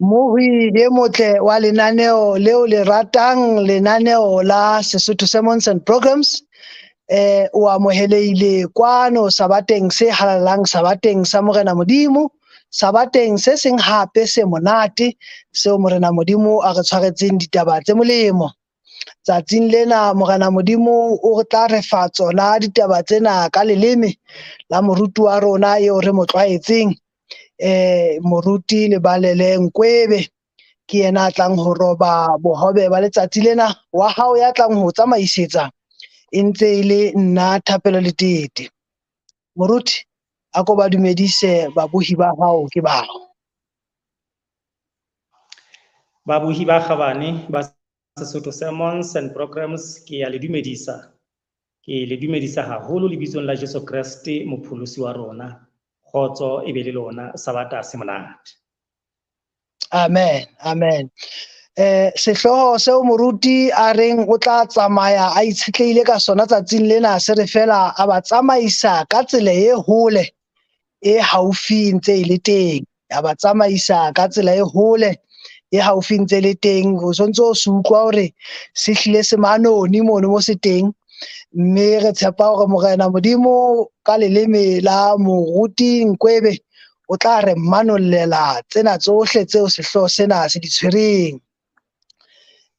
Mmohi e motle wa lenaneo leo le ratang, lenaneo la Sesotho Sermons and Programs, o amohelehile kwano sabateng se halalelang, sabateng sa Morena Modimo, sabateng se seng hape se monate seo Morena Modimo a re tshwaretseng ditaba tse molemo. Tsatsing lena Morena Modimo o tla re fa tsona ditaba tsena ka leleme la moruti wa rona eo re mo tlwaetseng, moruti Lebalele Nkwebe. Ke yena a tlang ho roba bohobe ba letsatsi lena, wa hao ya tlang ho tsamaisetsa e ntse e le nna Thapelo Letete. Moruti, a ko ba dumedise babohi ba hao ke bao. Babohi ba kgabane ba Sesotho Sermons and Programs, ke ya le dumedisa. Ke le dumedisa haholo lebitsong la Jesu Kreste mopholosi wa rona. Kgotso e be le lona, sabata se monate. Amen, amen. Sehlooho seo moruti a reng o tla tsamaya a itshetlehile ka sona tsatsing lena se re fela a ba tsamaisa ka tsela e hole e haufi ntse e le teng. A ba tsamaisa ka tsela e hole e haufi ntse e le teng. O sontse o se utlwa hore se hlile se manoni mono mo se teng. Mme re tshepa hore Morena Modimo ka leleme la moruti Nkwebe o tla re manollela tsena tsohle tseo sehlooho sena se di tshwereng.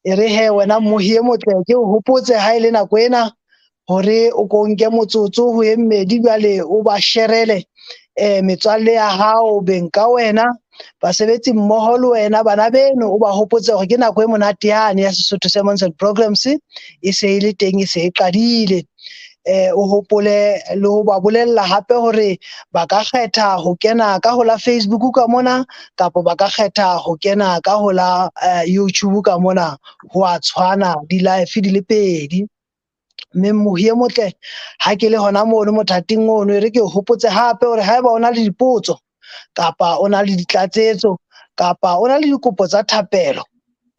E re he wena mmohi e motle, ke o hopotse ha e le nako ena hore o ko nke motsotso ho e mmedi jwale o ba sherele metswalle ya hao, beng ka wena, basebetsi mmoho le wena, bana beno, o ba hopotse hore ke nako e monate yane ya Sesotho Sermons and Programs e se e le teng, e se e qadile. O hopole le ho ba bolella hape hore ba ka kgetha ho kena ka ho la Facebook ka mona, kapa ba ka kgetha ho kena ka ho la YouTube ka mona. Ho a tshwana, di live di le pedi. Mme mmohi e motle, ha ke le hona mono mothating ono, e re ke o hopotse hape hore haeba o na le dipotso kapa o na le ditlatsetso kapa o na le dikopo tsa thapelo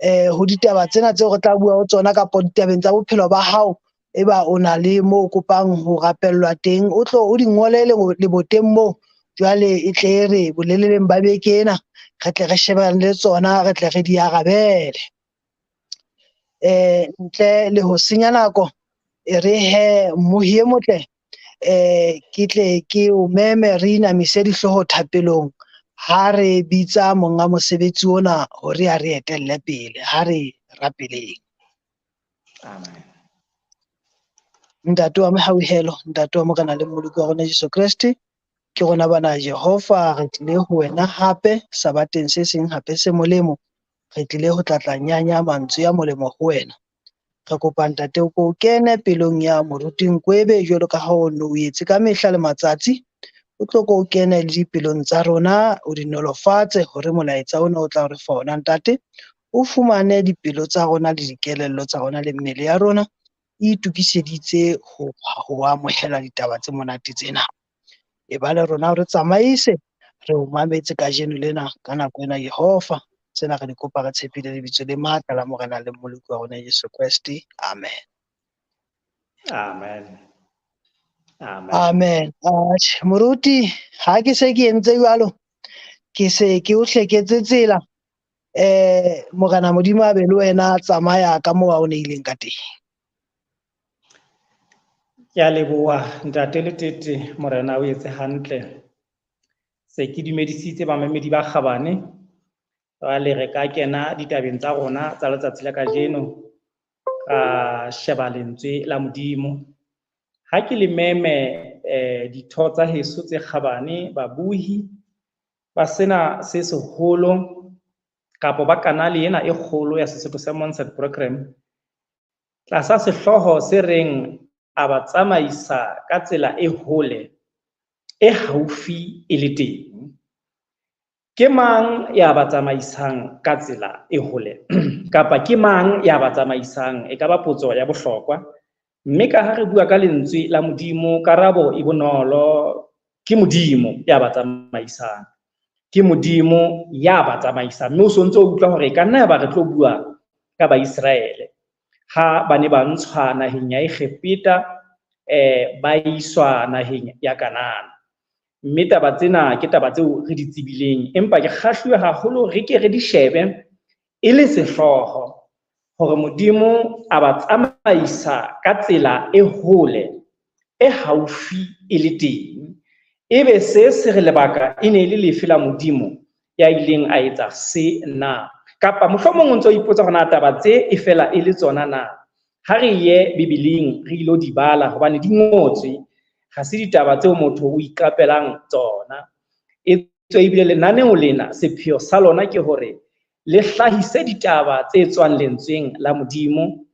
ho ditaba tsena tseo re tla bua ho tsona kapa ditabeng tsa bophelo ba hao, eba o na le moo o kopang ho rapellwa teng, o tlo o di ngole leboteng moo. Jwale e tle e re boleleleng ba beke ena re tle re shebane le tsona, re tle re di arabele. Ntle le ho senya nako, e re he mmohi e motle, ke tle ke o meme re inamise dihlooho thapelong ha re bitsa monga mosebetsi ona hore a re etelle pele. Ha re rapeleng. Amen. Ntate wa mehauhelo, Ntate wa Morena le Mmoloki wa rona Jesu Kreste, ke rona bana Jehova, re tlile ho wena hape sabateng se seng hape se molemo. Re tlile ho tlatla nyanya mantswe a molemo ho wena. Re kopa Ntate o ko kene pelong ya moruti Nkwebe jwalo ka ha o no o etse ka mehla le matsatsi. O tlo ko kene le dipelong tsa rona, o di nolofatse hore molaetsa ona o tla re fa ona Ntate, o fumane dipelo tsa rona le dikelello tsa rona le mmele ya rona e itokiseditse ho amohela ditaba tse monate tsena. E ba le rona re tsamaise, re o mametse kajeno lena ka nako ena Jehova. Tsena re di kopa re tshepile lebitso le matla la Morena le Mmoloki wa rona Jesu Kreste. Amen. Amen. Amen. Amen. Atjhe, moruti, ha ke se ke entse jwalo, ke se ke o hleketse tsela. Morena Modimo a be le wena, tsamaya ka moo a o neileng ka teng. Ke a leboha Ntate Letete, Morena o etse hantle. Se ke dumedisitse bamamedi ba kgabane. Jwale re ka kena ditabeng tsa rona tsa letsatsi la kajeno, ra sheba lentswe la Modimo. Ha ke le meme ditho tsa heso tse kgabane, babohi ba sena se seholo kapa ba kanale ena e kgolo ya Sesotho Sermons and Program, tlasa sehlooho se reng a ba tsamaisa ka tsela e hole e haufi e le teng. Ke mang ya ba tsamaisang ka tsela e hole kapa ke mang ya ba tsamaisang? E ka ba potso ya bohlokwa. Mme ka ha re bua ka lentswe la Modimo, karabo e bonolo, ke Modimo ya ba tsamaisang. Ke Modimo ya ba tsamaisang. Mme o sontse o utlwa hore e ka nna ya ba re tlo bua ka Baiseraele ha ba ne ba ntshwa naheng ya Egepeta, ba iswa naheng ya Kanana. Mme taba tsena ke taba tseo re di tsebileng, empa ke kgahluwe haholo re ke re di shebe e le sehlooho hore Modimo a ba tsamaisa ka tsela e hole e haufi e le teng. Ebe se se re lebaka e ne e le lefe la Modimo ya ileng a etsa se na? Kapa mohlomong o ntso ipotsa hore na taba tse e fela e le tsona na? Ha re ye Bibeleng re ilo di bala hobane di ngotswe, ha se ditaba tseo motho o iqapelang tsona. E tswe ebile lenaneo lena sepheo sa lona ke hore le hlahise ditaba tse tswang lentsweng la Modimo,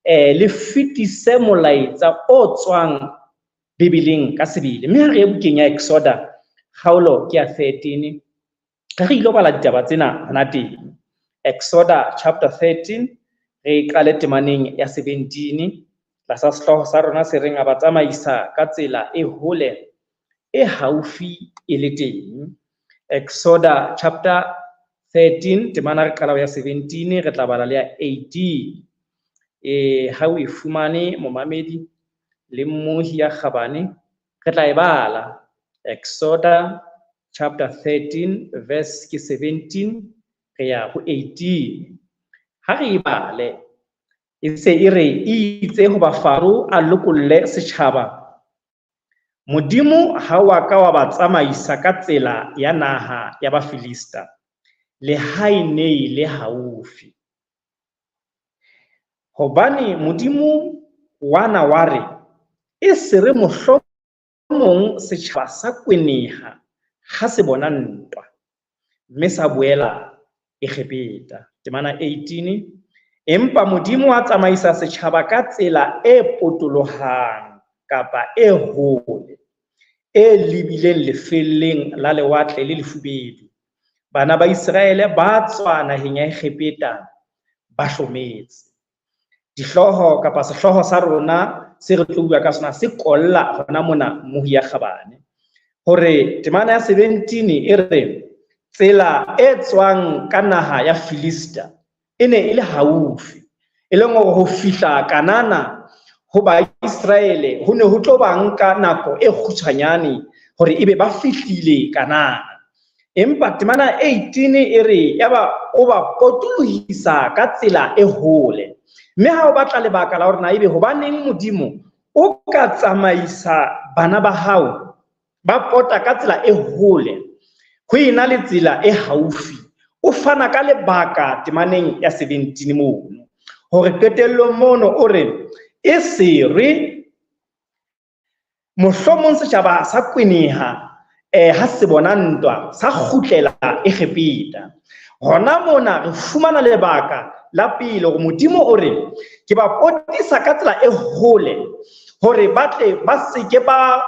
le fetise molaetsa o tswang Bibeleng ka sebele. Mme ha re ye bukeng ya Exoda, kgaolo ke ya 13, re ilo bala ditaba tsena hona teng. Exoda chapter 13, re qale temaneng ya 17, tlasa sehlooho sa rona se reng a ba tsamaisa ka tsela e hole e haufi e le teng. Exoda chapter 13, temana re qala ho ya 17, re tla bala le ya 18. Ha o e fumane momamedi le mmohi ya kgabane, re tla e bala. Exoda chapter 13 verse ke 17 re ya ho 18. Ha re e bale, e se e re itse hoba Faro a lokolle setjhaba, Modimo ha wa ka wa ba tsamaisa ka tsela ya naha ya Bafilista, le ha e ne e le haufi. Hobane Modimo wa na wa re, e se re mohlomong setjhaba sa kweneha ha se bona ntwa, mme sa boela Egepeta. Temana 18, empa Modimo a tsamaisa setjhaba ka tsela e potolohang kapa e hole, e lebileng lefelleng la lewatle le lefubedu. Bana ba Iseraele ba tswa naheng ya Egepeta ba hlometse. Dihlooho kapa sehlooho sa rona se re tlo bua ka sona se kolla hona mona mmohi ya kgabane. Hore temana ya 17 e re tsela e tswang ka naha ya Filista e ne e le haufi, e leng hore ho fihla Kanana ho Baiseraele ho ne ho tlo ba nka nako e kgutshwanyane hore ebe ba fihlile Kanana. Empa temana 18 e re yaba o ba potolohisa ka tsela e hole. Mme ha o batla lebaka la hore na ebe hobaneng Modimo o ka tsamaisa bana ba hao ba pota ka tsela e hole ho ena le tsela e haufi, o fana ka lebaka temaneng ya 17 mono. Hore qetellong mono o re e se re mohlomong setjhaba sa kweneha ha se bona ntwa sa kgutlela Egepeta. Hona mona re fumana lebaka la pele hore Modimo o re ke ba potisa ka tsela e hole hore ba tle ba seke ba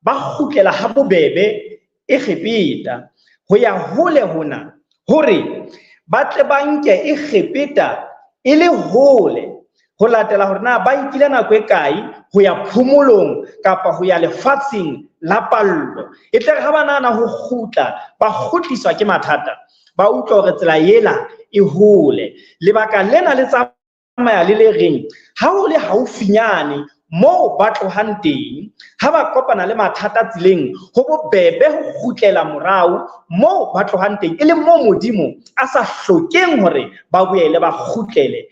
kgutlela ha bobebe Egepeta. Ho ya hole hona hore ba tle ba nke Egepeta e le hole ho latela hore na ba nkile nako e kae ho ya phomolong kapa ho ya lefatsheng la pallo. E tle re ha ba nahana ho kgutla, ba kgutliswa ke mathata, ba utlwa hore tsela ela e hole. Lebaka lena le tsamaya le le reng ha ho le haufinyane moo ba tlohang teng, ha ba kopana le mathata tseleng, ho bobebe ho kgutlela morao moo ba tlohang teng, e leng moo Modimo a sa hlokeng hore ba boele ba kgutlele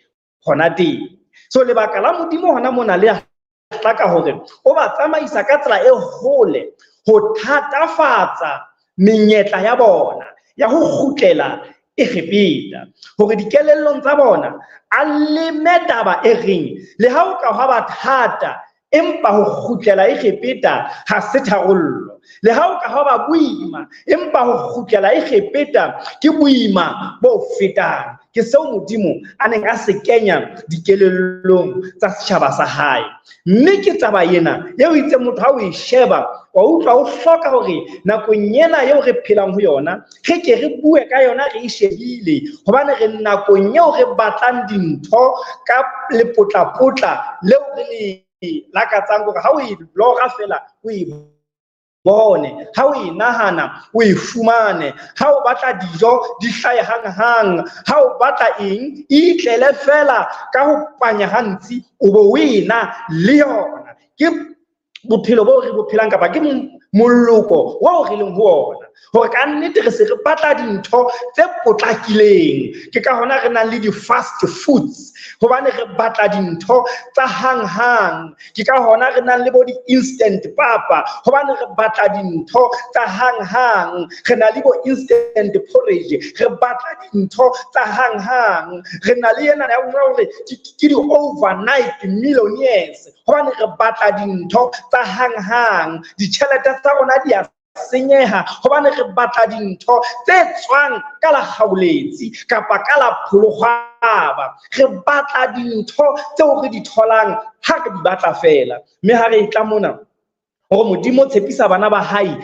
hona teng. So lebaka la Modimo hona mona le hlaka hore o ba tsamaisa ka tsela e hole ho thatafatsa menyetla ya bona ya ho kgutlela Egepeta, hore dikelellong tsa bona a leme taba e reng le ha o ka hwa ba thata, empa ho kgutlela Egepeta ha se tharollo. Le ha o ka hwa ba boima, empa ho kgutlela Egepeta ke boima bo fetang. Ke seo Modimo a neng a se kenya dikelellong tsa setjhaba sa hae. Mme ke taba ena eo itseng motho ha o e sheba, wa utlwa o hloka hore nakong ena eo re phelang ho yona, re ke re bue ka yona re e shebile, hobane re nakong eo re batlang dintho ka lepotlapotla leo re le lakatsang hore ha o e lora fela o e bone, ha o e nahana o e fumane, ha o batla dijo di hlahe hanghang, ha o batla eng e itlele fela ka ho panya ha ntsi o bo o ena le yona. Ke bophelo bo re bo phelang kapa ke Moloko oo re leng ho ona, hore ka nnete re se re batla dintho tse potlakileng. Ke ka hona re nang le di-fast foods, hobane re batla dintho tsa hang-hang. Ke ka hona re nang le bo di-instant papa, hobane re batla dintho tsa hang-hang. Re na le bo instant porridge, re batla dintho tsa hang-hang. Re na le ena ya hore ke di-overnight millionaires, hobane re batla dintho tsa hang-hang. Ditjhelete tsa rona di a senyeha hobane re batla dintho tse tswang ka la kgaoletsi kapa ka la pholokgwaba. Re batla dintho tseo re di tholang ha re di batla fela. Mme ha re tla mona hore Modimo o tshepisa bana ba hae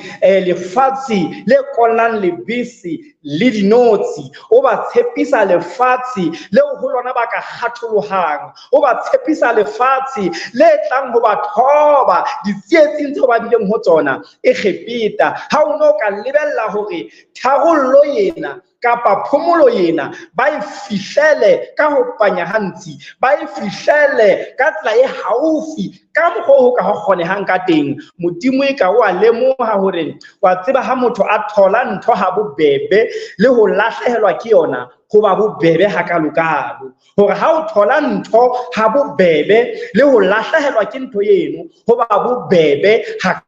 lefatshe le kollang lebese le dinotshi, o ba tshepisa lefatshe leo ho lona ba ka kgatholohang, o ba tshepisa lefatshe le tlang ho ba thoba ditsietsing tseo ba bileng ho tsona Egepeta. Ha o no ka lebella hore tharollo ena kapa phomolo ena ba e fihlele ka ho panya ha ntsi, ba e fihlele ka tsela e haufi ka mokgwa o ka ho kgonehang ka teng. Modimo e ka o a lemoha hore wa tseba ha motho a thola ntho ha bobebe le ho lahlehelwa ke yona ho ba bobebe hakalokalo. Hore ha o thola ntho ha bobebe le ho lahlehelwa ke ntho eno ho ba bobebe ha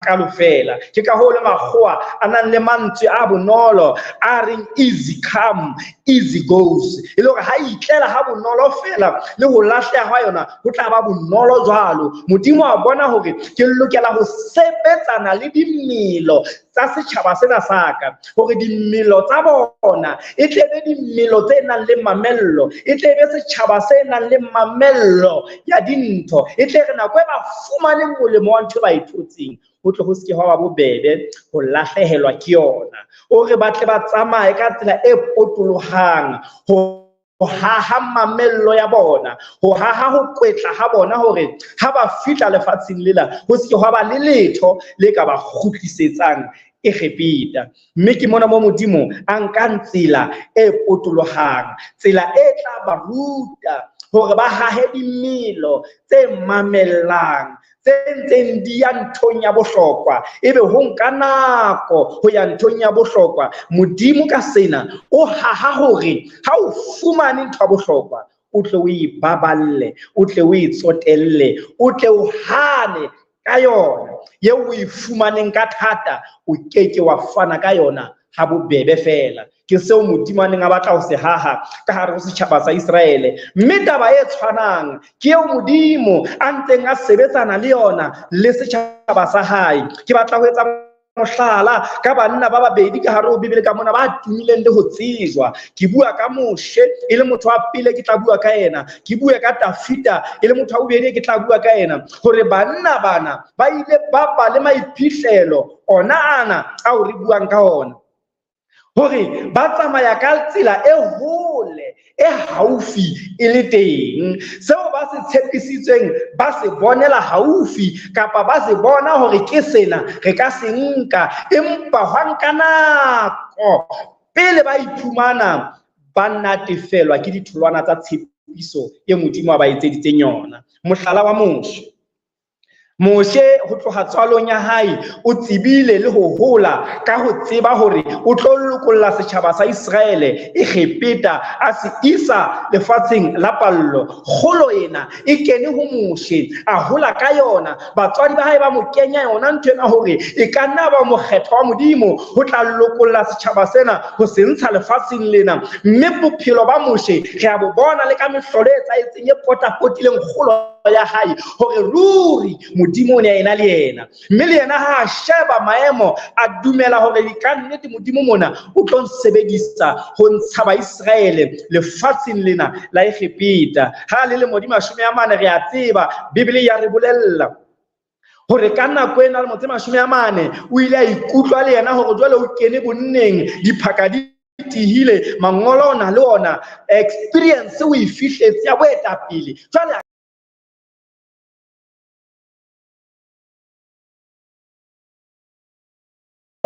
kalo fela. Ke ka hoo le makgowa a nang le mantswe a bonolo a reng easy come, easy goes. E le hore ha itlela ha bonolo fela le ho lahleha hwa yona ho tla ba bonolo jwalo. Modimo a bona hore ke lokela ho sebetsana le dimelo tsa setjhaba sena sa ka, hore dimelo tsa bona e tle be dimelo tse nang le mamello, e tle be setjhaba se nang le mamello ya dintho, e tle re nako e ba fumaneng molemo wa ntho e ba e thotseng, ho tle ho se ke hwa ba bobebe ho lahlehelwa ke yona. O re ba tle ba tsamaye ka tsela e potolohang ho haha mamello ya bona, ho haha ho kwetla ha bona hore ha ba fihla lefatsheng lela ho se ke hwa ba le letho le ka ba kgutlisetsang Egepeta. Mme ke mona mo Modimo a nkang tsela e potolohang, tsela e tla ba ruta hore ba hahe dimelo tse mamellang, tse ntseng di ya nthong ya bohlokwa, ebe ho nka nako ho ya nthong ya bohlokwa. Modimo ka sena o haha hore ha o fumane ntho ya bohlokwa, o tle o e baballe, o tle o e tsotelle, o tle o hane ka yona. Eo o e fumaneng ka thata, o keke wa fana ka yona ha bobebe fela. Ke seo Modimo a neng a batla ho se haha ka hare ho setjhaba sa Iseraele. Mme taba e tshwanang ke eo Modimo a ntseng a sebetsana le yona le setjhaba sa hae. Ke batla ho etsa mohlala ka banna ba babedi ka hare ho Bibele ka mona ba tumileng le ho tsejwa. Ke bua ka Moshe e le motho wa pele ke tla bua ka yena, ke bue ka Tafita e le motho wa bobedi ke tla bua ka yena, hore banna bana ba ile ba ba le maiphihlelo ona ana ao re buang ka ona, hore ba tsamaya ka tsela e hole e haufi e le teng. Seo ba se tshepisitsweng ba se bonela haufi, kapa ba se bona hore ke sena re ka se nka, empa hwa nka nako pele ba iphumana ba natefelwa ke ditholwana tsa tshepiso e Modimo a ba etseditseng yona. Mohlala wa Moshe. Moshe ho tloha tswalong ya hae o tsebile le ho hola ka ho tseba hore o tlo lokolla setjhaba sa Iseraele Egepeta a se isa lefatsheng la pallo. Kgolo ena e kene ho Moshe, a hola ka yona. Batswadi ba hae ba mo kenya yona ntho ena hore e ka nna ba mokgethwa wa Modimo ho tla lokolla setjhaba sena ho se ntsha lefatsheng lena. Mme bophelo ba Moshe re a bo bona le ka mehlolo e etsahetseng e potapotileng kgolo ya hae, hore ruri Modimo o ne a ena le yena. Mme le yena ha a sheba maemo a dumela hore ka nnete Modimo mona o tlo nsebedisa ho ntsha Baiseraele lefatsheng lena la Egepeta. Ha le lemo di 40, re a tseba Bibele ya re bolella hore ka nako ena lemo tse 40 o ile a ikutlwa le yena hore jwale o kene bonneng, diphaka di tihile, mangolo ona le ona, experience o e fihletse ya boetapele. Jwale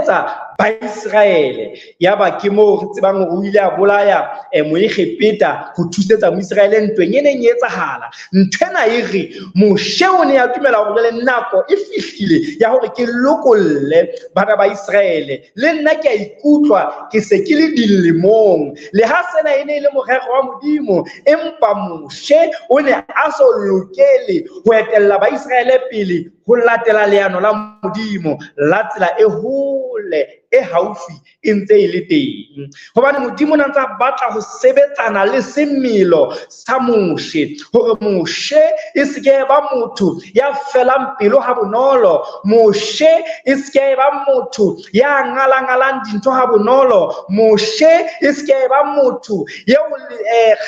thusetsa Baiseraele. Yaba ke moo re tsebang hore o ile a bolaya Moegepeta ho thusetsa Moiseraele ntweng e neng e etsahala. Ntho ena e re Moshe o ne a dumela hore jwale nako e fihlile ya hore ke lokolle bana ba Iseraele. Le nna ke a ikutlwa ke se ke le dilemong. Leha sena e ne e le morero wa Modimo, empa Moshe o ne a so lokele ho etella Baiseraele pele ho latela leano la Modimo la tsela e hole e haufi e ntse e le teng. Hobane Modimo o ne a ntse a batla ho sebetsana le semelo sa Moshe, hore Moshe e se ke ba motho ya felang pelo ha bonolo, Moshe e se ke ba motho ya ngalangalang dintho ha bonolo, Moshe e se ke ba motho eo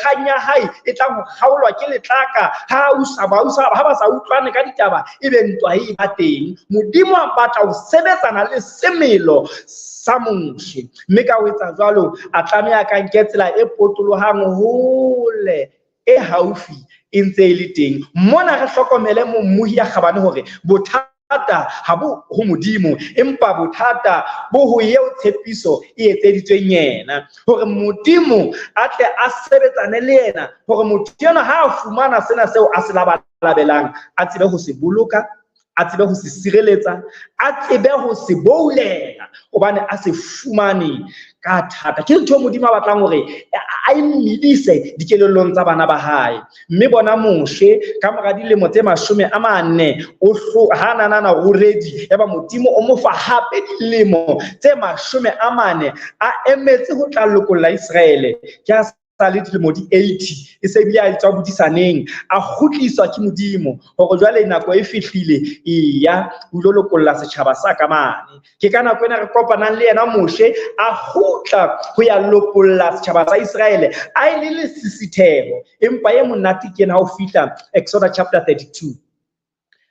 kgang ya hae e tlang ho kgaolwa ke letlaka ha ha ba sa utlwane ka ditaba, ebe ntwa e ba teng. Modimo a batla ho sebetsana le semelo sa Moshe, mme ka ho etsa jwalo a tlameha ka nke tsela e potolohang hole e haufi e ntse e le teng. Mona re hlokomele mmohi ya kgabane hore bothata ha bo ho Modimo, empa bothata bo ho eo tshepiso e etseditsweng yena, hore Modimo a tle a sebetsane le yena, hore motho enwa ha a fumana sena seo a se labalabelang, a tsebe ho se boloka, a tsebe ho se sireletsa, a tsebe ho se boulela, hobane a se fumane ka thata. Ke ntho Modimo a batlang hore a e mmedise dikelellong tsa bana ba hae. Mme bona Moshe ka mora dilemo tse 40 o ha nanana o ready, yaba Modimo o mo fa hape dilemo tse 40 a emetse ho tla lokolla Iseraele. Ke a sa le dilemo di 80 e se bile a tswa bodisaneng, a kgutliswa ke Modimo hore jwale nako e fihlile, eya o ilo lokolla setjhaba sa ka mane. Ke ka nako ena re kopanang le yena Moshe a kgutla ho ya lokolla setjhaba sa Iseraele, a e le lesisitheho. Empa e monate ke ena ha o fihla Exodus chapter 32.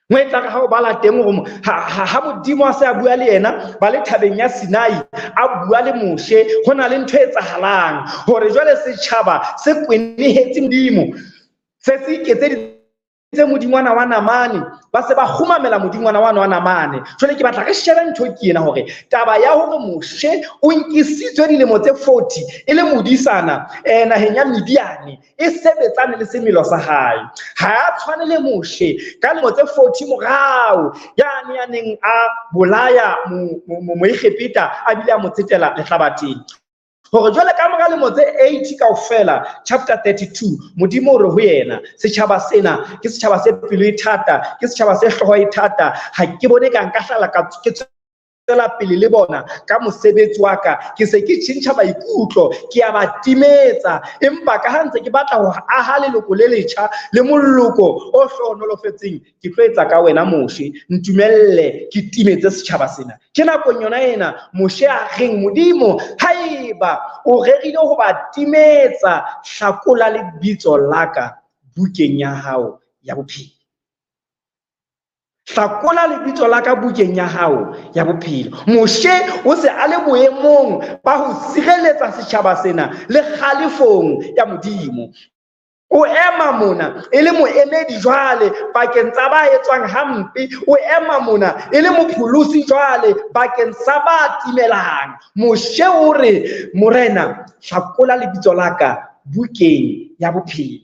Mo e tla ha o bala teng hore ha Modimo a se a bua le yena ba le thabeng ya Sinai, a bua le Moshe, ho na le ntho e etsahalang hore jwale setjhaba se kwenehetse Modimo, se se iketseditse modingwana wa namane, ba se ba kgumamela modingwana wa namane. Jwale ke batla re shebe ntho ke ena hore taba ya hore Moshe o nkisitswe dilemo tse 40 e le modisana naheng ya Midiane e sebetsane le semelo sa hae. Ha a tshwane le Moshe ka lemo tse 40 morao yane ya neng a bolaya Moegepeta a bile a mo tsetela lehlabatheng. Hore jwale ka mora lemo tse 80 kaofela, chapter 32, Modimo o re ho yena, setjhaba sena ke setjhaba se pelo e thata, ke setjhaba se hlooho e thata, ha ke bone ka nka hlala ka ke tswela pele le bona ka mosebetsi wa ka, ke se ke tjhentjha maikutlo, ke a ba timetsa. Empa ka ha ntse ke batla ho aha leloko le letjha le moloko o hlohonolofetseng, ke tlo etsa ka wena Moshe, ntumelle ke timetse setjhaba sena. Ke nakong yona ena Moshe a reng, Modimo, haeba o rerile ho ba timetsa, hlakola lebitso la ka bukeng ya hao ya bophelo. Hlakola lebitso la ka bukeng ya hao ya bophelo. Moshe o se a le boemong ba ho sireletsa setjhaba sena le kgalefong ya Modimo. O ema mona e le moemedi jwale pakeng tsa ba etswang hampe, o ema mona e le mopholosi jwale bakeng sa ba timelang. Moshe o re, Morena, hlakola lebitso la ka bukeng ya bophelo.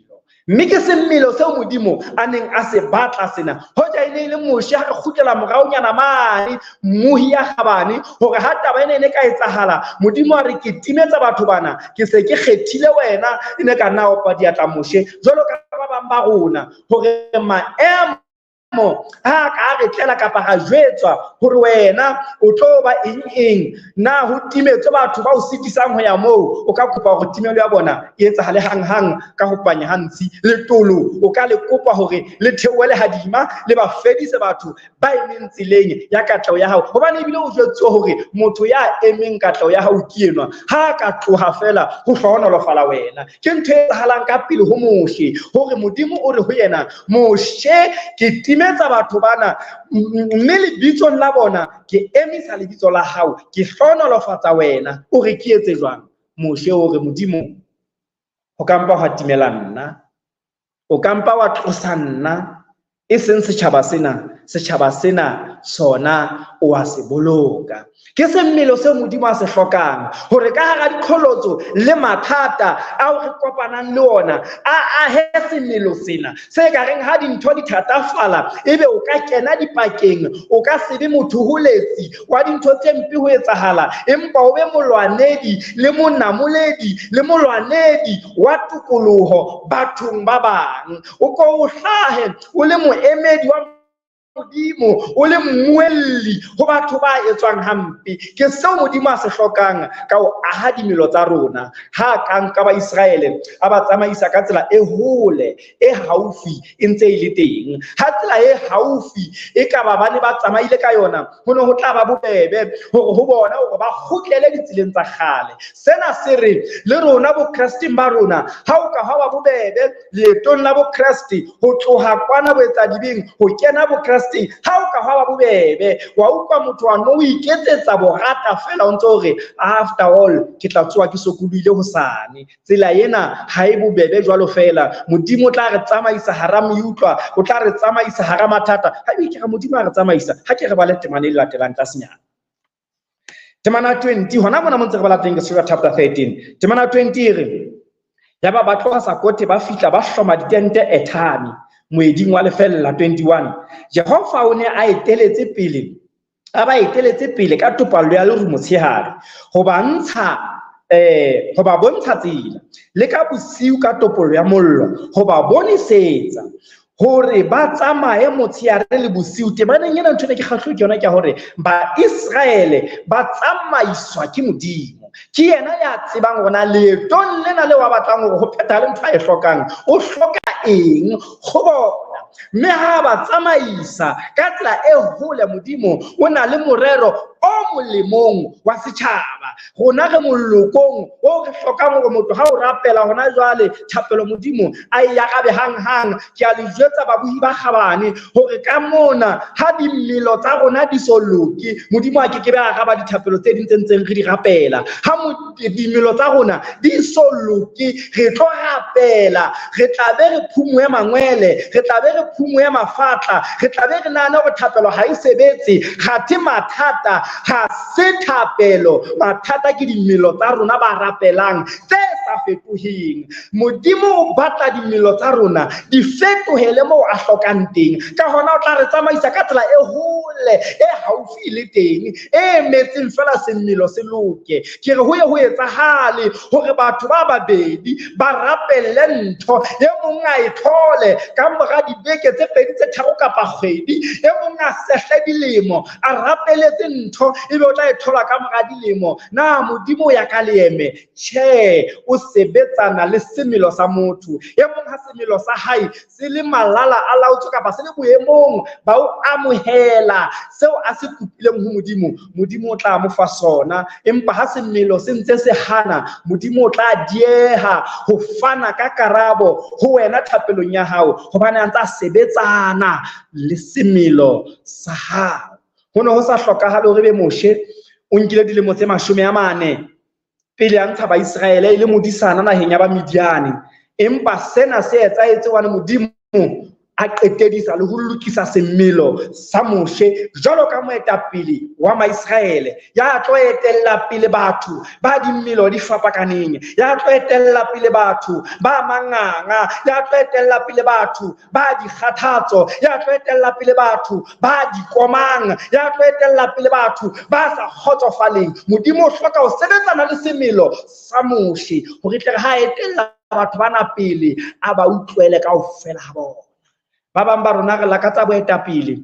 Mme ke semelo seo Modimo a neng a se batla sena. Hoja e ne e le Moshe ha re kgutlela moraonyana mane, mmohi ya kgabane, hore ha taba ena e ne ka etsahala, Modimo a re ke timetsa batho bana, ke se ke kgethile wena, e ne ka nna opa diatla Moshe, jwalo ka ba bang ba rona, hore maemo ha ka re tlela kapa ra jwetswa hore wena o tlo ba eng eng, na ho timetswe batho ba o sitisang ho ya moo, o ka kopa hore timelo ya bona e etsahale hanghang ka ho panya ha ntshi. Letolo o ka le kopa hore le theohe lehadima le ba fedise batho ba emeng tseleng ya katleho ya hao, hobane ebile o jwetsuwe hore motho ya emeng katleho ya hao ke enwa, ha ka tloha fela ho hlohonolofala wena. Ke ntho e etsahalang ka pele ho Moshe, hore Modimo o re ho yena, Moshe, ke timetsa batho bana, mme lebitsong la bona ke emisa lebitso la hao, ke hlohonolofatsa wena. O re ke etse jwang? Moshe o re, Modimo, ho ka mpa hwa timela nna, o ka mpa wa tlosa nna, e seng setjhaba sena, setjhaba sena sona o a se boloka. Ke semmelo seo Modimo a se hlokang hore ka hara diqholotso le mathata ao re kopanang le ona a ahe semelo sena se ka reng ha dintho di thatafala, ebe o ka kena dipakeng, o ka se be motho holetsi wa dintho tse mpe ho etsahala, empa o be molwanedi le monamoledi le molwanedi wa tokoloho bathong ba bang. O ko o hlahe o le moemedi wa Modimo, o le mmuelli ho batho ba etswang hampe. Ke seo Modimo a se hlokang ka ho aha dimelo tsa rona. Ha ka nka Baiseraele a ba tsamaisa ka tsela e hole, e haufi e ntse e le teng. Ha tsela e haufi e ka ba ba ne ba tsamaile ka yona, ho ne ho tla ba bobebe hore ho bona hore ba kgutlele ditseleng tsa kgale. Sena se re le rona bokresteng ba rona, ha o ka hwa ba bobebe leetong la bokreste ho tloha kwana boetsadibeng ho kena bokresteng, ha o ka hwa ba bobebe wa utlwa motho wa no o iketsetsa borata fela, o ntse o re after all ke tla tsoha ke sokolohile hosane. Tsela ena ha e bobebe jwalo fela. Modimo o tla re tsamaisa hara meutlwa, o tla re tsamaisa hara mathata. Ha ebe ke re Modimo a re tsamaisa, ha ke re bale temana e latelang tlasenyana. Temana 20, hona mona mo ntse re bala teng ke Sura chapter 13. Temana 20 e re, yaba ba tloha Sakote ba fihla ba hloma ditente Ethame, moeding wa lefella. 21. Jehova o ne a eteletse pele, a ba eteletse pele ka topallo ya leru motshehare, ho ba ntsha, ho ba bontsha tsela, le ka bosiu ka topollo ya mollo, ho ba bonisetsa hore ba tsamaye motshehare le bosiu. Temaneng ena ntho e ke kgahluwe ke yona ke hore Baiseraele ba tsamaiswa ke Modimo. Ke yena ya tsebang hore na leetong lena leo a batlang hore ho phethahale ntho a e hlokang, o hloka eng ho bona. Mme ha ba tsamaisa ka tsela e hole, Modimo o na le morero o molemong wa setjhaba. Rona re molokong o re hlokang hore motho ha o rapela hona jwale, thapelo Modimo a e arabe hang-hang. Ke a le jwetsa babuhi ba kgabane hore ka mona ha dimelo tsa rona di so loke, Modimo a ke ke be a araba dithapelo tse ding tse ntseng re di rapela. Ha dimelo tsa rona di so loke, re tlo rapela, re tla be re phumuhe mangwele, re tla be re phumuhe mafatla, re tla be re nahane hore thapelo ha e sebetse. Kgathe mathata ha se thapelo, mathata ke dimelo tsa rona ba rapelang tse sa fetoheng. Modimo o batla dimelo tsa rona di fetohele moo a hlokang teng. Ka hona o tla re tsamaisa ka tsela e hole, e haufi le teng, e emetseng fela semelo se loke. Ke re ho ye ho etsahale hore batho ba babedi ba rapelle ntho, e mong a e thole ka mora dibeke tse pedi tse tharo kapa kgwedi, e mong a sehle dilemo a rapeletse ntho, ebe o tla e thola ka mora dilemo. Na Modimo o ya ka leeme? Tjhe, o sebetsana le semelo sa motho. E mong ha semelo sa hae se le malala a laotswe kapa se le boemong ba o amohela seo a se kopileng ho Modimo, Modimo o tla mo fa sona. Empa ha semelo se ntse se hana, Modimo o tla dieha ho fana ka karabo ho wena thapelong ya hao, hobane a ntse a sebetsana le semelo sa hao. Ho ne ho sa hlokahale hore ebe Moshe o nkile dilemo tse 40 pele a ntsha Baiseraele e le modisana naheng ya Bamidiane. Empa sena se etsahetse hobane Modimo a qetedisa le ho lokisa semelo sa Moshe jwalo ka moetapele wa Maiseraele, ya tlo etella pele batho ba dimelo di fapakaneng, ya tlo etella pele batho ba manganga, ya tlo etella pele batho ba dikgathatso, ya tlo etella pele batho ba dikomang, ya tlo etella pele batho ba sa kgotsofaleng. Modimo o hloka ho sebetsana le semelo sa Moshe hore tle re ha etella batho bana pele a ba utlwele kaofela ha bona. Ba bang ba rona re lakatsa boetapele,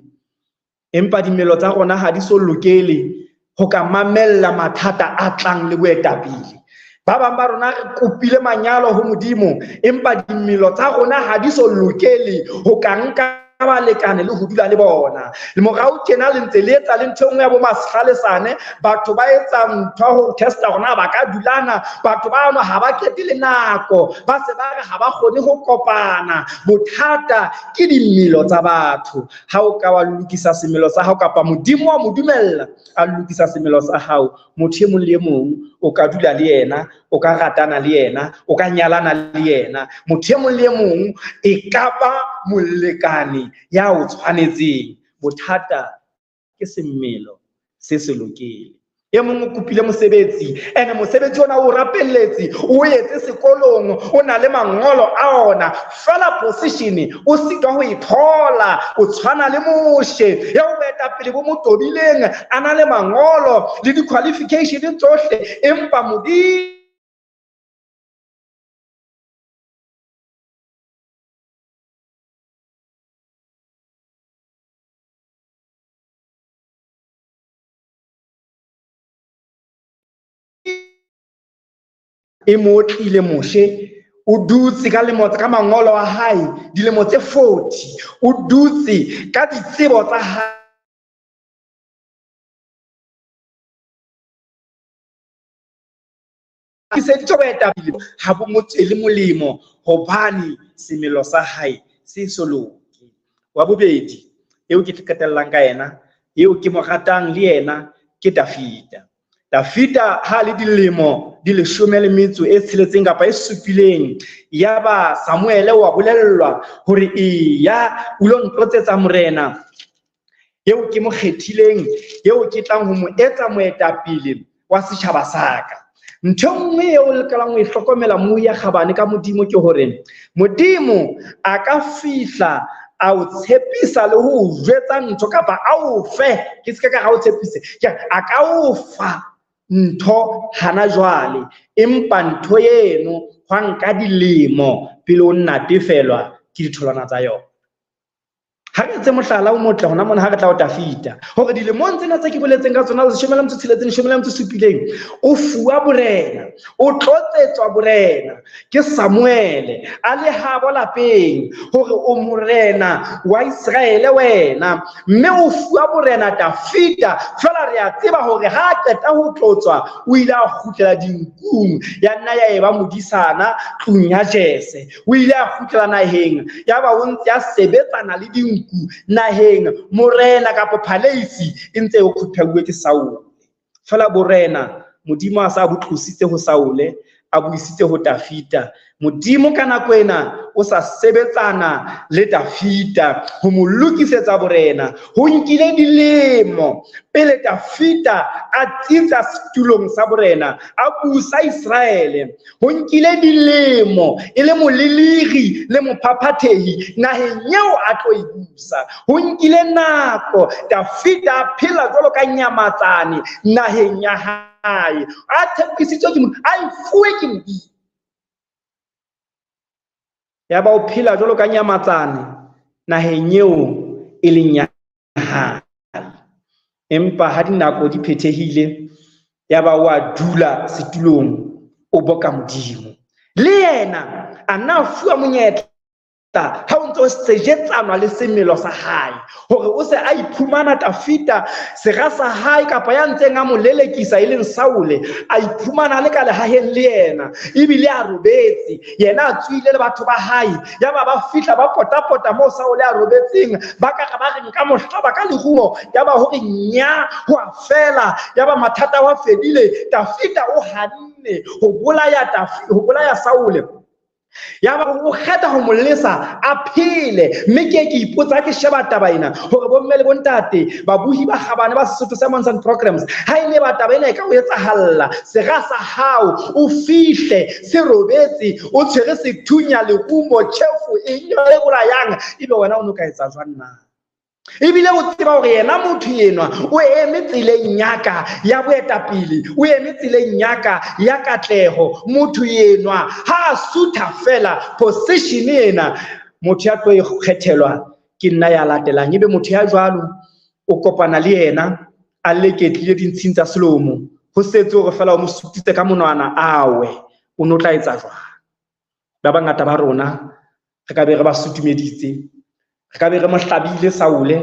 empa dimelo tsa rona ha di so lokele ho ka mamella mathata a tlang le boetapele. Ba bang ba rona re kopile manyalo ho Modimo, empa dimelo tsa rona ha di so lokele ho ka nka balekane le ho dula le bona. Le morao tjena le ntse le etsa le ntho e nngwe ya bo masgalesane, batho ba etsa ntho ya ho testa hore na ba ka dulana, batho bano ha ba qete le nako, ba se ba re ha ba kgone ho kopana. Bothata ke dimelo tsa batho. Ha o ka wa lokisa semelo sa hao kapa Modimo wa mo dumella a lokisa semelo sa hao, motho e mong le e mong o ka dula le yena, o ka ratana le yena, o ka nyalana le yena. Motho e mong le e mong e ka ba molekane ya o tshwanetseng. Bothata ke semelo se se lokele. E mong o kopile mosebetsi, ene mosebetsi ona o rapelletse, o etse sekolong, o na le mangolo a ona, fela position o sitwa ho e thola. O tshwana le Moshe eo boetapele bo mo tobileng, a na le mangolo le di-qualification tsohle, empa Modimo e mo tlile. Moshe o dutse ka lemo ka mangolo a hae dilemo tse 40, o dutse ka ditsebo tsa hae, tiiseditswe boetapele ha bo mo tswele molemo hobane semelo sa hae se so loke. Wa bobedi eo ke qetellang ka yena, eo ke mo ratang le yena, ke Dafita. Dafita ha le dilemo di 16 kapa e 7, yaba Samuele wa bolellwa hore eya o lo ntlotsetsa morena eo ke mo kgethileng, eo ke tlang ho mo etsa moetapele wa setjhaba sa ka. Ntho e nngwe eo o lokelang ho e hlokomela mo ya kgabane ka Modimo ke hore Modimo a ka fihla a o tshepisa le ho o jwetsa ntho kapa a o fe, ke se ka ga o tshepise, ke a ka o fa ntho hana jwale, empa ntho eno hwa nka dilemo pele o natefelwa ke ditholwana tsa yona. Ha re etse mohlala o motle hona mona ha re tla ho Dafita, hore dilemong tsena tse ke boletseng ka tsona 16, 17, o fuwa borena, o tlotsetswa borena ke Samuele a le habo lapeng, hore o morena wa Iseraele wena, mme o fuwa borena Dafita. Feela re a tseba hore ha a qeta ho tlotswa o ile a kgutlela dinkung, ya nna ya eba modisana tlung ya Jese. O ile a kgutlela naheng, yaba o ntse a sebetsana le dinku naheng, morena kapa phaleisi e ntse e khuthuwe ke Saule. Feela borena Modimo a sa bo tlositse ho Saule, a bo isitse ho Dafita. Modimo ka nako ena o sa sebetsana le Dafita ho mo lokisetsa borena. Ho nkile dilemo pele Dafita a tsitsa setulong sa borena, a busa Iseraele. Ho nkile dilemo e le molelegi le mophaphathehi naheng eo a tlo e busa. Ho nkile nako Dafita a phela jwalo ka nyamatsane naheng ya hae, a tshepisitswe ke Modimo, a e fuwe ke Modimo. Yaba o phela jwalo ka nyamatsane naheng eo e leng ya hae. Empa ha dinako di phethehile, yaba o a dula setulong, o boka Modimo. Le yena a nna a fuwa monyetla ha o ntse o sejetsanwa le semelo sa hae, hore o se a iphumana Dafita sera sa hae kapa ya ntseng a mo lelekisa e leng Saule, a iphumana le ka lehaheng le yena, ebile a robetse, yena a tswile le batho ba hae. Yaba ba fihla ba potapota moo Saule a robetseng, ba ka re ba re nka mo hlaba ka lerumo, yaba hore nya ho a fela, yaba mathata a fedile. Dafita o hanne ho bolaya Dafita, ho bolaya Saule. Yaba o kgetha ho mo lesa a phele. Mme ke ke ipotsa ke sheba taba ena hore bomme le bontate babuhi ba kgabane ba Sesotho Sermons and Programs, ha e ne ba taba ena e ka o etsahalla, sera sa hao o fihle se robetse, o tshwere sethunya, lerumo, tjhefo, eng e bolayang, ebe wena o no ka etsa jwang na? Ebile o tseba hore yena motho enwa o eme tseleng ya ka ya boetapele, o eme tseleng ya ka ya katleho. Motho enwa ha a sutha fela position ena, motho ya tlo e kgethelwa ke nna ya latelang. Ebe motho ya jwalo o kopana le yena a leketlile dintshing tsa selomo, ho setse hore fela o mo sutitse ka monwana awe, o no tla etsa jwang? Ba bangata ba rona re ka be re ba sutumeditse, re ka be re mo hlabile Saule,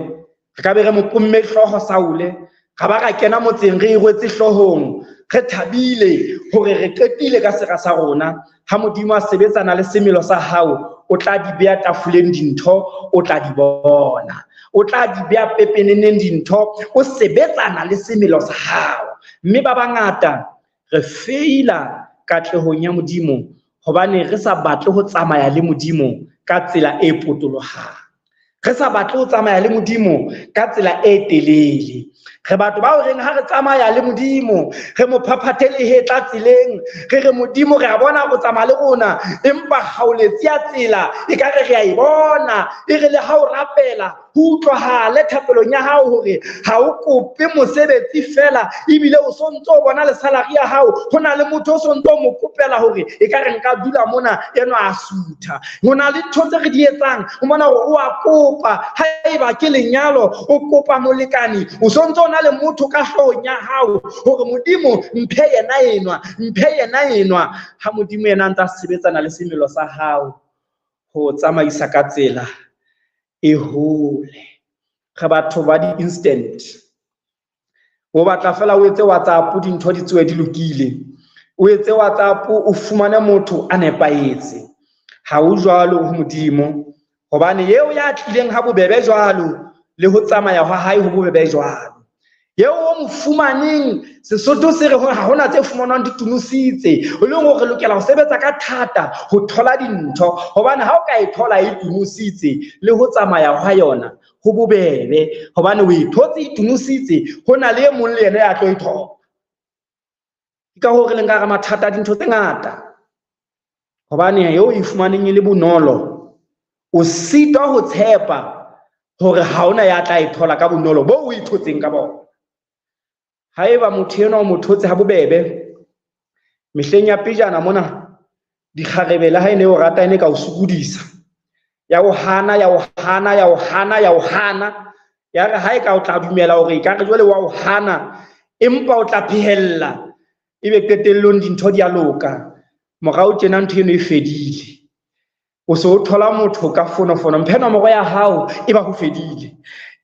re ka be re mo pomme hlooho Saule, ra ba ra kena motseng re e rwetse hloohong, re thabile hore re qetile ka sera sa rona. Ha Modimo a sebetsana le semelo sa hao, o tla di beha tafoleng dintho, o tla di bona, o tla di beha pepeneneng dintho, o sebetsana le semelo sa hao. Mme ba bangata re feila katlehong ya Modimo hobane re sa batle ho tsamaya le Modimo ka tsela e potolohang. Re sa batle ho tsamaya le Modimo ka tsela e telele. Re batho bao reng ha re tsamaya le Modimo, re mo phaphathe lehetla tseleng, re re Modimo re a bona o tsamaya le rona, empa kgaoletsi ya tsela e ka re re a e bona, e re le ha o rapela ho utlwahale thapelong ya hao hore ha o kope mosebetsi fela, ebile o sontso o bona le salary ya hao, ho na le motho o sontso o mo kopela hore e ka re nka dula mona enwa a sutha. Ho na le ntho tse re di etsang, o bona hore o a kopa, haeba ke lenyalo o kopa molekane, o sontso o na le motho ka hloohong ya hao hore Modimo mphe yena enwa, mphe yena enwa. Ha Modimo yena a ntsa sebetsana le semelo sa hao ho tsamaisa ka tsela e hole. Re batho ba di-instant. O batla fela o etse WhatsApp dintho di tsoe di lokile. O etse WhatsApp o fumane motho a nepahetse. Ha ho jwalo ho Modimo, hobane eo ya tlileng ha bobebe jwalo le ho tsamaya hwa hae ho bobebe jwalo. Eo o mo fumaneng, Sesotho se re ha hona tse fumanwang di tunositse, o leng hore re lokela ho sebetsa ka thata ho thola dintho, hobane ha o ka e thola e tunositse le ho tsamaya hwa yona ho bobebe, hobane o e thotse e tunositse, ho na le e mong le yena ya tlo e thola. Ke ka hoo re leng ka hara mathata a dintho tse ngata, hobane eo e fumaneng e le bonolo, o sitwa ho tshepa hore ha hona ya tla e thola ka bonolo bo o e thotseng ka bona. Haeba motho enwa o mo thotse ha bobebe, mehleng ya pejana mona dikgarebe le ha e ne o rata e ne ka o sokodisa, ya o hana, ya o hana, ya o hana, ya o hana, ya re ha e ka o tla dumela hore ekare jwale wa o hana, empa o tla phehella, ebe qetellong dintho di a loka. Morao tjena ntho eno e fedile. O se o thola motho ka fonofono, mphe nomoro ya hao, e ba ho fedile.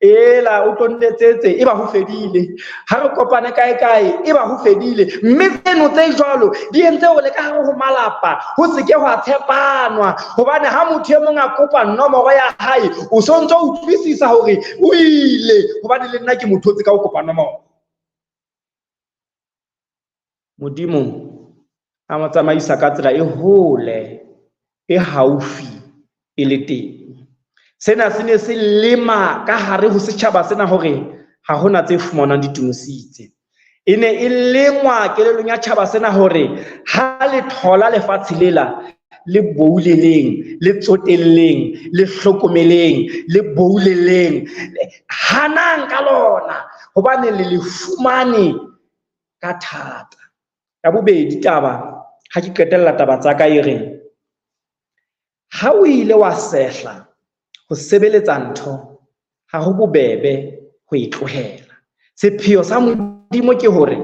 Ela o tlo nletsetse, e ba ho fedile. Ha re kopane kae kae, e ba ho fedile. Mme tseno tse jwalo di entse hore le ka hare ho malapa ho se ke hwa tshepanwa, hobane ha motho e mong a kopa nomoro ya hae, o so ntso utlwisisa hore o ile, hobane le nna ke mo thotse ka ho kopa nomoro. Modimo a mo tsamaisa ka tsela e hole, e haufi e le teng. Sena se ne se lema ka hare ho setjhaba sena hore ha hona tse fumanwang di tunositse. E ne e lengwa kelellong ya tjhaba sena hore ha le thola lefatshe lela, le bouleleng, le tsotelleng, le hlokomeleng, le bouleleng, hanang ka lona, hobane le le fumane ka thata. Ya bobedi taba, ha ke qetella taba tsa ka e reng, ha o ile wa sehla ho sebeletsa ntho, ha ho bobebe ho e tlohela. Sepheo sa Modimo ke hore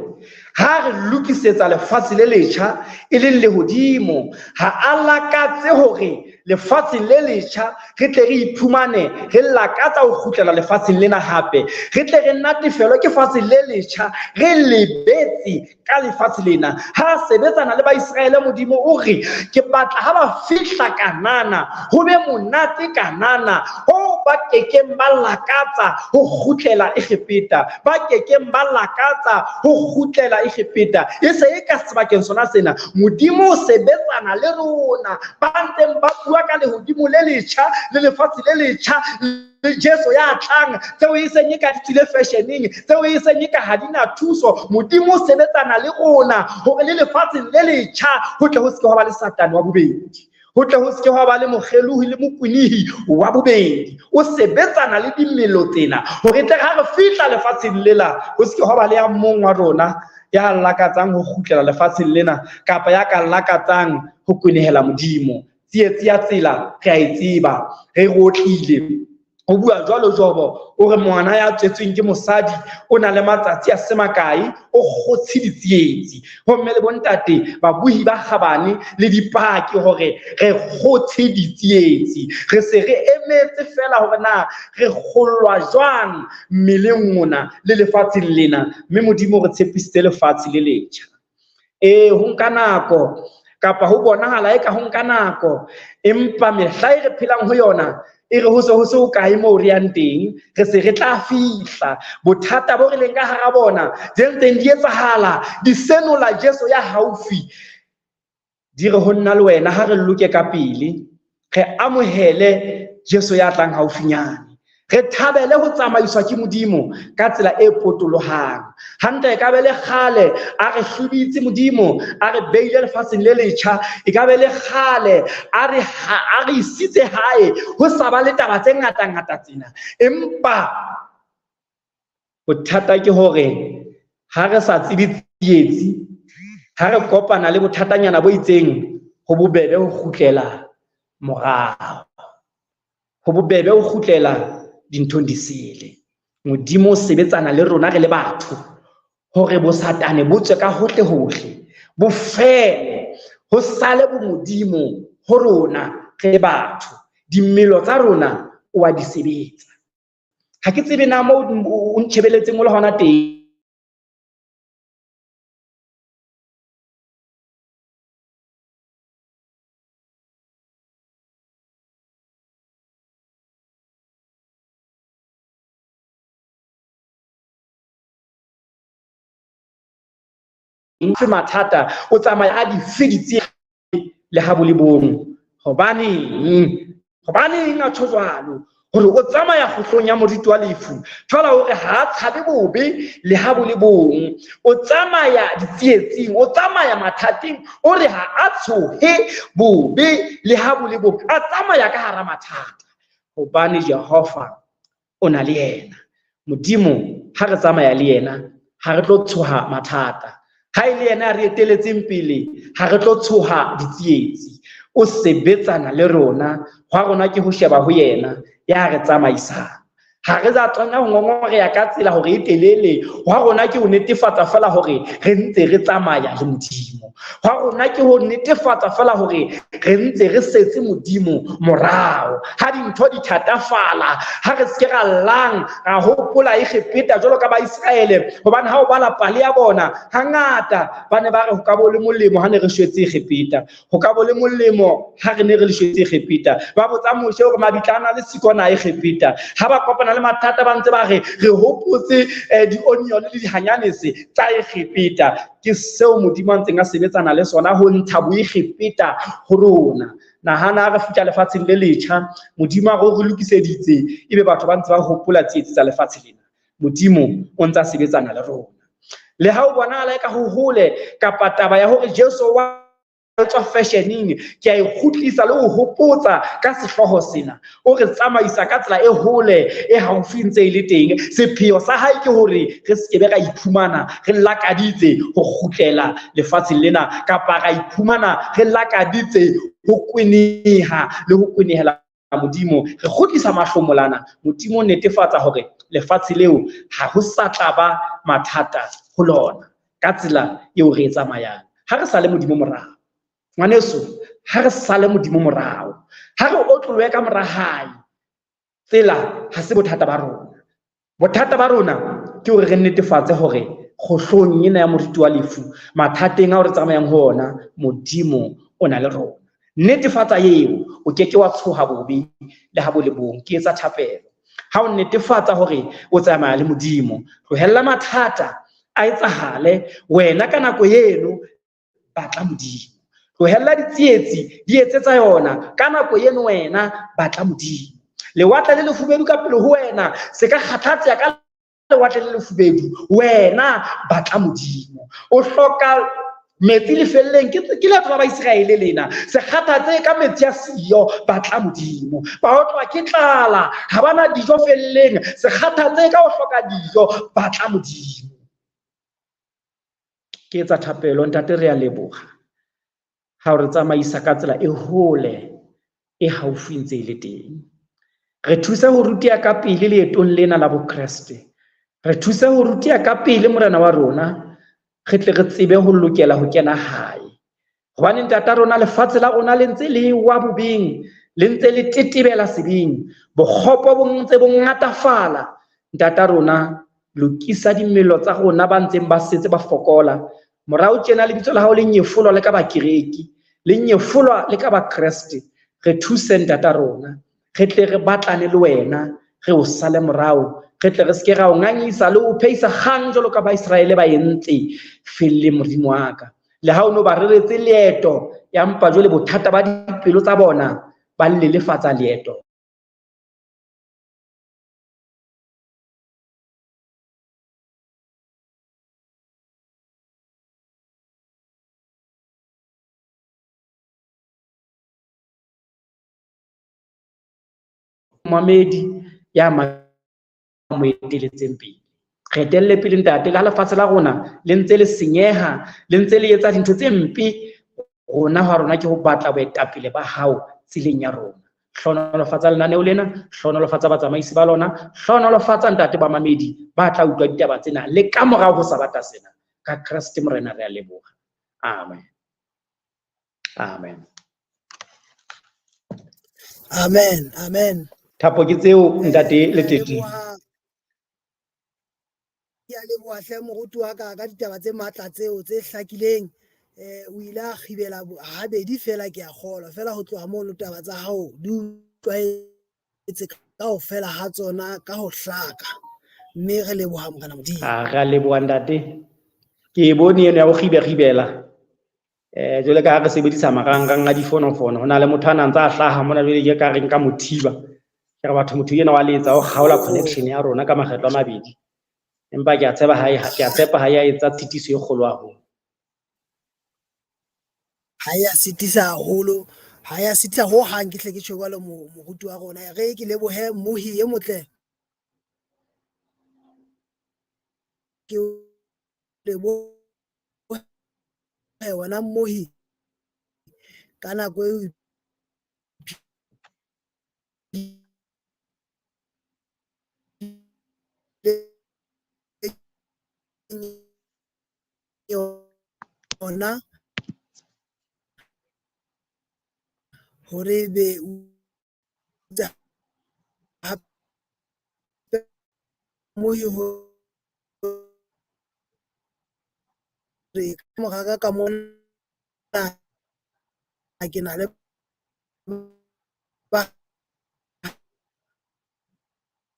ha re lokisetsa lefatshe le letjha e leng lehodimo, ha a lakatse hore lefatsheng le letjha re tle re iphumane re lakatsa ho kgutlela lefatsheng lena hape, re tle re natefelwe ke fatshe le letjha, re lebetse ka lefatshe lena. Ha sebetsana le Baiseraele, Modimo o re ke batla ha ba fihla Kanana ho be monate Kanana, ho ba kekeng ba lakatsa ho kgutlela Egepeta, ba kekeng ba lakatsa ho kgutlela Egepeta. E se e ka sebakeng sona sena, Modimo o sebetsana le rona ba ntseng ba bua ka lehodimo le letjha le lefatshe le letjha le Jesu ya tlang, tseo e seng e ka di tswile fashioneng, tseo e seng e ka ha di na thuso. Modimo o sebetsana le rona hore le lefatsheng le letjha ho tle ho se ke hwa ba le Satane wa bobedi, ho tle ho se ke hwa ba le mokgelohi le mokwenihi wa bobedi. O sebetsana le dimelo tsena hore tle ha re fihla lefatsheng lela ho se ke hwa ba le ya mong wa rona ya lakatsang ho kgutlela lefatsheng lena, kapa ya ka lakatsang ho kwenehela Modimo. Tsietsi ya tsela re a e tseba, re rotlile. Ho bua jwalo Jobo o re ngwana ya tswetsweng ke mosadi o na le matsatsi a se makae, o kgotshe ditsietsi. Homme le bontate babuhi ba kgabane le dipaki hore re kgotshe ditsietsi. Re se re emetse fela hore na re kgollwa jwang mmeleng ona le lefatsheng lena, mme Modimo o re tshepisitse lefatshe le letjha. Ee, ho nka nako kapa ho bonahala eka ho nka nako, empa mehla e re phelang ho yona e re ho se ho se ho kae moo re yang teng, re se re tla fihla. Bothata bo re leng ka hara bona, tse ntseng di etsahala, di senola Jesu ya haufi. Di re ho nna le wena ha re loke ka pele, re amohele Jesu ya tlang haufinyane. Re thabele ho tsamaiswa ke Modimo ka tsela e potolohang. Hantle e ka be le kgale a re hloditse Modimo, a re beile lefatsheng le letjha, e ka be le kgale a re a re isitse hae ho sa ba le taba tse ngata-ngata tsena. Empa bothata ke hore ha re sa tsebe tsietsi, ha re kopana le bothatanyana bo itseng, ho bobebe ho kgutlela morao. Ho bobebe ho kgutlela dinthong di sele. Modimo o sebetsana le rona re le batho hore bosatane bo tswe ka hohle hohle, bo fele, ho sale bo Modimo ho rona re le batho. Dimelo tsa rona o a di sebetsa. Ha ke tsebe na moo o ntjhebeletseng o le hona teng. Mathata o tsamaya a di feditse le ha bo le bong. Hobaneng? Hobaneng a tjho jwalo? Hore o tsamaya kgohlong ya moriti wa lefu. Thola hore ha a tshabe bobe le ha bo le bong. O tsamaya ditsietsing, o tsamaya mathateng, o re ha a tshohe bobe le ha bo le bong. A tsamaya ka hara mathata. Hobane Jehova o na le yena. Modimo ha re tsamaya le yena, ha re tlo tshoha mathata. Ha e le yena a re eteletseng pele, ha re tlo tshoha ditsietsi. O sebetsana le rona, hwa rona ke ho sheba ho yena ya re tsamaisang. Ha re sa tshwanela ho ngongoreha ka tsela hore e telele, hwa rona ke ho netefatsa feela hore re ntse re tsamaya le Modimo. Hwa rona ke ho netefatsa feela hore re ntse re setse Modimo morao. Ha dintho di thatafala, ha re se ke ra llang, ra hopola Egepeta jwalo ka Baiseraele, hobane ha o bala pale ya bona, hangata ba ne ba re ho ka bo le molemo ha ne re shwetse Egepeta. Ho ka bo le molemo ha re ne re le shwetse Egepeta. Ba botsa Moshe hore mabitla a na le siko na Egepeta. Ha ba kopana le mathata ba ntse ba re re hopotse di-onion le dihanyanese tsa Egepeta. Ke seo Modimo a ntseng a sebetsana le sona ho ntsha boegepeta ho rona. Nahana ha re fihla lefatsheng le letjha, Modimo a re o re lokiseditse, ebe batho ba ntse ba hopola tsietsi tsa lefatshe lena. Modimo o ntse a sebetsana le rona. Le ha o bonahala eka ho hole kapa taba ya hore Jesu wa tswa fashioning, ke a e kgutlisa le ho hopotsa ka sehlooho sena. O re tsamaisa ka tsela e hole e haufi ntse e le teng. Sepheo sa hae ke hore re se ke be ra iphumana re lakaditse ho kgutlela lefatsheng lena, kapa ra iphumana re lakaditse ho kweneha le ho kwenehela Modimo. Re kgutlisa mahlomolana. Modimo o netefatsa hore lefatshe leo ha ho sa tla ba mathata ho lona ka tsela eo re e tsamayang. Ha re sale Modimo morao, ngwaneso, ha re sale Modimo morao, ha re otlolohe ka mora hae, tsela ha se bothata ba rona. Bothata ba rona ke hore re netefatse hore kgohlong ena ya moriti wa lefu, mathateng ao re tsamayang ho ona, Modimo o na le rona. Netefatsa eo, o ke ke wa tshoha bobe le ha bo le bong. Ke etsa thapelo. Ha o netefatsa hore o tsamaya le Modimo, tlohella mathata a etsahale, wena ka nako eno batla Modimo. Tlohella ditsietsi di etse tsa yona, ka nako eno wena batla Modimo. Lewatle le lefubedu ka pele ho wena, se ka kgathatseha ka lewatle le lefubedu, wena batla Modimo. O hloka metsi lefelleng, ke leeto la Baiseraele lena. Se kgathatsehe ka metsi a siyo, batla Modimo. Ba otlwa ke tlala, ha bana dijo felleng, se kgathatsehe ka ho hloka dijo, batla Modimo. Ke etsa thapelo, Ntate, re a leboha ha o re tsamaisa ka tsela e hole e haufi ntse e le teng. Re thuse ho ruteha ka pele leetong lena la Bokreste. Re thuse ho ruteha ka pele, Morena wa rona, re tle re tsebe ho lokela ho kena hae. Hobane Ntata rona, lefatshe la rona le ntse le wa bobeng, le ntse le tetebela sebeng, bokgopo bo ntse bo ngatafala. Ntata rona, lokisa dimelo tsa rona ba ntseng ba setse ba fokola. Morao tjena lebitso la hao le nyefolwa le ka bakereki, le nyefolwa le ka bakreste. Re thuse Ntata rona, re tle re batlane le wena, re o sale morao, re tle re se ke ra o ngangisa le o pheisa kgang jwalo ka Baiseraele ba entse felleng. Modimo wa ka, le ha o no ba reretse leeto, ya mpa jwale bothata ba dipelo tsa bona ba lelefatsa leeto. Momamedi ya mo eteletseng pele. Re etelle pele ntate, le ha lefatshe la rona le ntse le senyeha, le ntse le etsa dintho tse mpe, rona ha rona ke ho batla boetapele ba hao tseleng ya rona. Hlohonolofatsa lenaneo lena, hlohonolofatsa batsamaisi ba lona, hlohonolofatsa ntate ba mamedi ba tla utlwa ditaba tsena le ka morao ho sabata sena. Ka Kreste Morena re a leboha. Amen. Amen. Amen. Amen. Thapo ke tseo ntate Letete. Ke a leboha hle moruti wa ka ka ditaba tse matla tseo tse hlakileng. O ile a kgibela habedi fela, ke a kgolwa fela ho tloha mono taba tsa hao di utlwaetse kaofela ha tsona ka ho hlaka, mme re leboha Morena Modimo. A re a leboha ntate. Ke e bone eno ya ho kgibekgibela. Jwale ka ha re sebedisa marangrang a difonofono, ho na le motho a nang tsa hlaha mona jwale ke ka reng ka mo thiba. Ke re batho motho ena wa letsa o kgaola connection ya rona ka makgetlo a mabedi. Empa ke a tshepa ha e, ke a tshepa ha ya etsa tshitiso e kgolo haholo. Ha ya sitisa haholo, ha ya sitisa ho hang, ke hle ke tjho jwalo moruti wa rona. Re ke lebohe mmohi e motle. Ke lebohe wena mmohi ka nako eo yona hore be o hape mmohi hore ka mora ka ka mona ke na le ba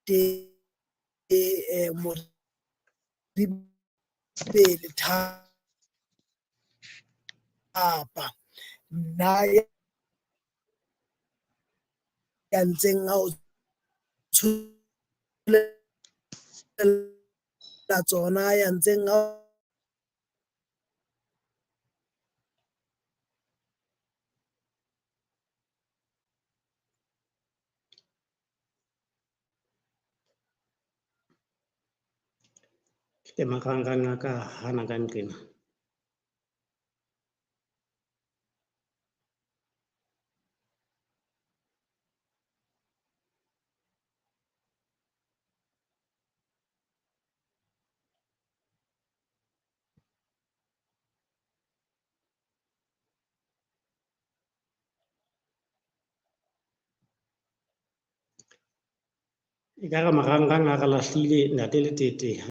te Moribele Thapa nna ya ntseng a o tsholela tsona, ya ntseng a Ke marangrang a ka hana ka nqena. Ekare marangrang a re lahlile ntate Letete.